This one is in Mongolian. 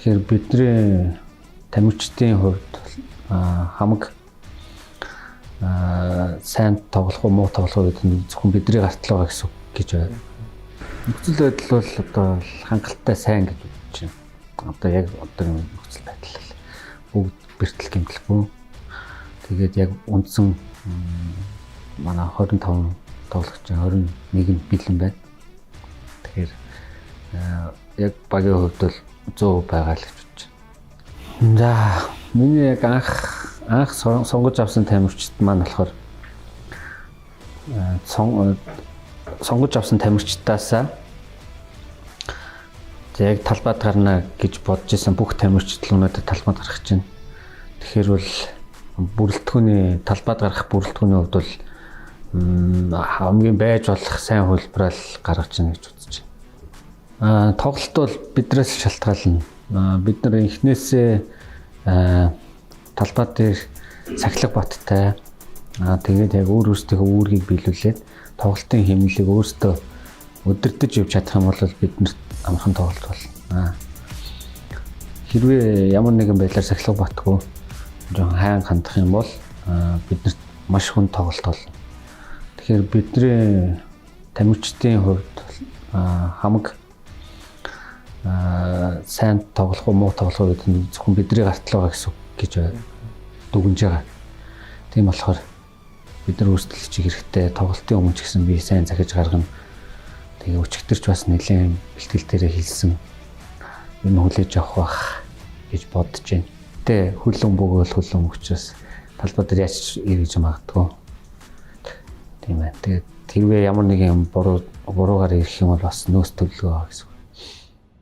Тэгэхээр бидний тамирчдын хувьд хамаг сайн тоглох уу, муу тоглох уу гэдэг нь зөвхөн бидний гартал байгаа гэсэн үг гэж байна. Нөхцөл байдал бол одоо хангалттай сайн гэж бодож байна. Одоо яг одоо нөхцөл байдал бүгд бэртэл гэмтэлгүй. Тэгээд яг үндсэн манай 25 тоглогч 21 нь бэлэн байна. Тэгэхээр яг багийн хувьд бол 100% байгаа л гэж бодож байна. За, миний яг анх сонгож авсан тамирчид маань болохоор сонгож авсан тамирчдаасаа за яг талбайд гарна гэж бодож исэн бүх тамирчид л өнөөдөр талбайд гарах чинь. Тэгэхээр бол бүрэлдэхүүний талбайд гарах бүрэлдэхүүний хувьд бол хамгийн байж болох сайн хувилбараа л гаргаж байна гэж үзэж байна. Тоглолт бол биднээс шалтгаална. Бид нар эхнээсээ талбай дээр сахилга баттай. Тэгээд яг өөр өөрсдийнхөө үүргийг биелүүлээд тоглолтын хэмнэлийг өөрсдөө удирдах явж чадах юм бол биднэрт амархан тоглолт болно. Хэрвээ ямар нэгэн байдлаар сахилга батгүй жоохон хайн хандах юм бол биднэрт маш хүнд тоглолт болно. Тэгэхээр бидний тамирчдын хувьд хамаг сайн тоглох уу, муу тоглох уу гэдэг нь зөвхөн бидний гартал байгаа гэсэн үг гэж дүгнж байгаа. Тийм болохоор бид нар өөрсдөө хичих хэрэгтэй. Тоглолтын өмнө ч гэсэн би сайн захиж гаргана. Тэгээ өчигдөрч бас нэлээд бэлтгэл дээрээ хэлсэн. Энэ хүлээж авах бах гэж бодож байна. Тэ хөлөн бөгөөл хөлөн учраас талбай дээр яаж эргэж магадгүй. Тийм ээ. Тэгээд хэрвээ ямар нэг юм буруугаар ирэх юм бол бас нөөц төлөвлөгөө гэсэн үг.